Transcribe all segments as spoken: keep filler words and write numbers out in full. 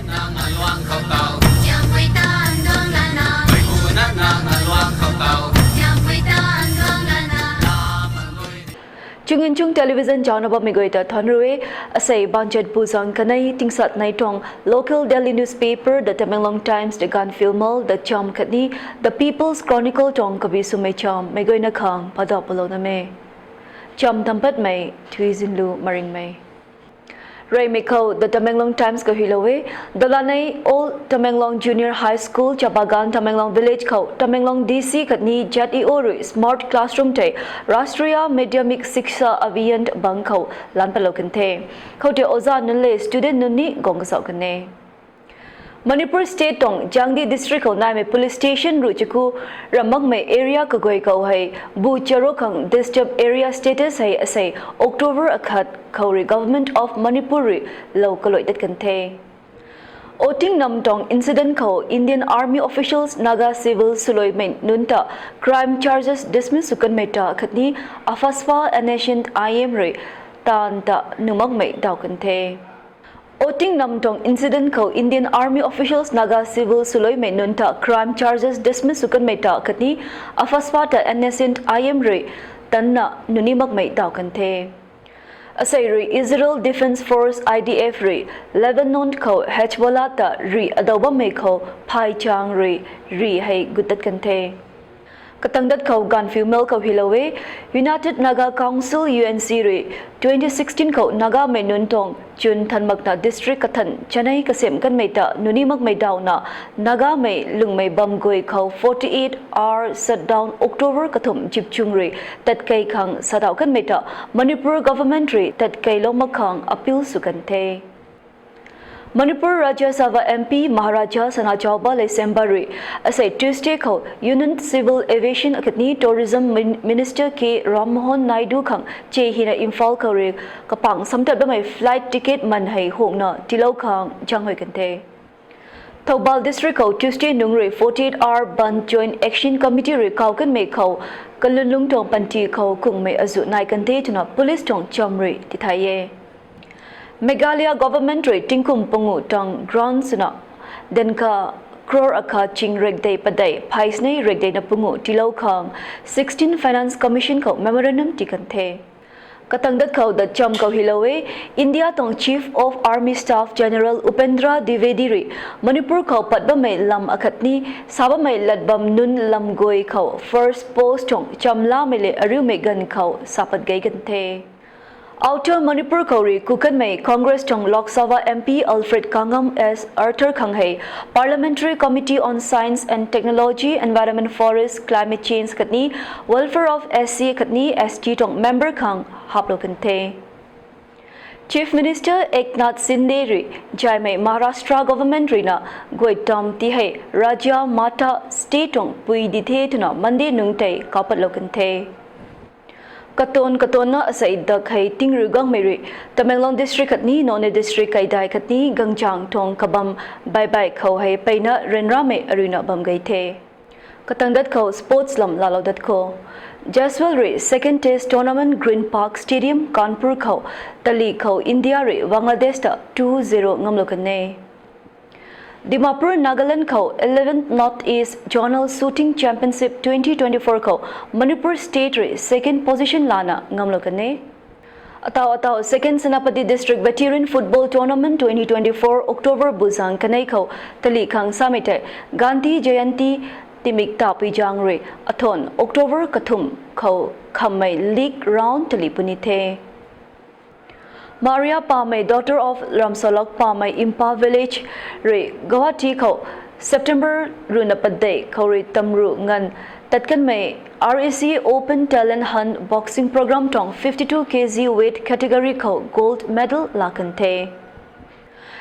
Nang aluang khou tau. Tiangpui tan duang lana. Mei pu na nang aluang khou tau. Tiangpui tan duang lana. Chunginchung Television chana bammei guay ta thanc rui, asei banchat buzang kanei tingsat nei tuang local daily newspaper The Tamenglong Times de ganv filmal, The Cham khatni The People's Chronicle tuang kabi swmei cham mei guayna khang padap palou na me. Cham tampatmei Thuizinlu Maringmei. Reymei khou The Tamenglong Times khou hylou e, dalanei Old Tamenglong Junior High School, Chabagan Tamenglong Village khou Tamenglong D C khatni Z E O rui smart classroom tei Rashtriya Madhyamik Shiksha Abhiyan bang khou lan patlou kan the. Khoutei oza nunc le student nunc ni guang kazauh kan e. Manipur State tuang Jangdi District khou naimei police station rui chiku ram makmei area kaguay khou hei bu charuk khang disturbed area status hei asei October akhat khou rui Government of Manipur rui lou kaluai tat kan the. Oting nam tuang incident khou Indian Army officials Naga civil swluaimei nunc ta crime charges dismiss sw kanmei ta khatni AFSPA N S N I M rui taanv ta nuh makmei daw kan the. Oting nam tuang incident khou Indian Army officials Naga civil swluaimei nunc ta crime charges dismiss sw kanmei ta khatni AFSPA ta N S N I M rui tanna nuh ni makmei daw kan the. Asei rui Israel Defense Force, I D F rui Lebanon khou Hezbollah ta rih adow bammei khou phaychang rui rih hei gut tat kan the. Katang dat khou ganv filmal khou hylou e, United Naga Council, U N C rui twenty sixteen khou Nagamei nunc tuang chwn than makna district kathan chanei kasem kanmei ta nuh ni makmei dawna, Nagamei lungmei bam guay khou forty-eight hour shutdown October kathumh zipchung rui tatkei khang sadaw kanmei ta Manipur government rui tatkeilou mak khang appeal sw kan the. Manipur Rajya Sabha M P Maharaja Sanajaoba Leishemba rui asei Tuesday khou Union Civil Aviation akhatni Tourism Min-, Minister K Ram Mohan Naidu khang che hina Imphal khou rui kapang samtat bammei flight ticket man hei hungna tiilou khang zaenghuay kan the. Thoubal District khou Tuesday nungc rui forty-eight hour bandh Joint Action Committee rui kau kanmei khou kalunlung tuang panty khou kungmei azuh nai kan the twna police tuang cham rui tithai e. Meghalaya government rui tingkum panguh tuang grant swna dankha crore akhat ching rekdei padeih phaisnei rekdeina panguh tiilou khang sixteen Finance Commission khou memorandum tii kan the. Katang dat khou The Cham khou hylou e, India tuang Chief of Army Staff General Upendra Dwivedi rui Manipur khou pat bammei lam akhatni sa bammei lat bam nunc lam guay khou first post tuang chamlamei le ariumei ganv khou sa pat gei kan the. Outer Manipur khou rui kukanmei Congress tuang Lok Sabha M P Alfred Kangam S Arthur khang hei Parliamentary Committee on Science and Technology, Environment, Forest, Climate Change khatni Welfare of S C khatni S T tuang member khang haplou kan the. Chief Minister Eknath Shinde rui zaymei Maharashtra government ruina guay tam ti hei Rajya Mata state tuang pui di the twna Monday nungc tei kaupatlou kan the. Katuang katuangna asei dak hei tingriu gangmei rui Tamenglong district khatni Noney district kaidai khatni Gangchang tuang kabam baibai khou hei peyna ryanramei aruina bam gei the. Katang dat khou sports lam laalou dat khou, Jaiswal rui second test tournament Green Park Stadium Kanpur khou talih khou India rui Bangladesh ta two zero ngamlou kan e. Dimapur, Nagaland khou eleventh North East Zonal Shooting Championship twenty twenty-four khou Manipur state rui second position lana ngamlou kan e. Atau atau second Senapati District Veteran Football Tournament twenty twenty-four October buzang kanei khou talih khang samei tei Gandhi Jayanti timik tapui zang rui athuan October kathumh khou khammei league round talih puni the. Maria Pamei, daughter of Ramsolok Pamei, Impa village rui Guwahati khou September ruhna padeih khou rui tamruh nganv tatkanmei R A C Open Talent Hunt boxing program tuang fifty-two K G weight category khou gold medal laa kan the.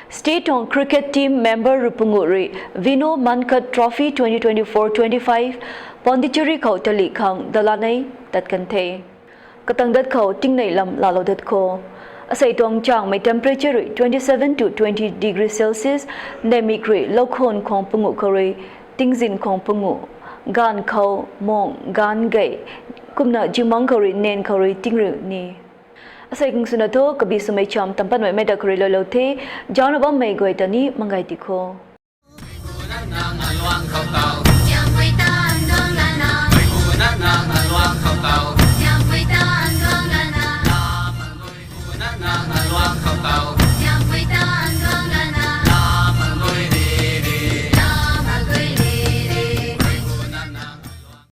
State tuang cricket team member rui panguh rui Vino Mankad Trophy twenty twenty-four twenty-five Pondicherry khou talih khang dalanei tat kan the. Katang dat khou tingnei lam laalou dat khou, asei tuang changmei temperature rui twenty-seven to twenty degree Celsius, neihmik rui loukhon khwang panguh khou rui tingzin khwang panguh, gaanv khou mung gaanv gei, kumna zingmang khou rui nen khou rui tingriu ni. Asei kung swna thu kabi swmei cham tam patmei mei ta khou rui loulou the. Zaucna bammei guay ta ni mangay ti kho.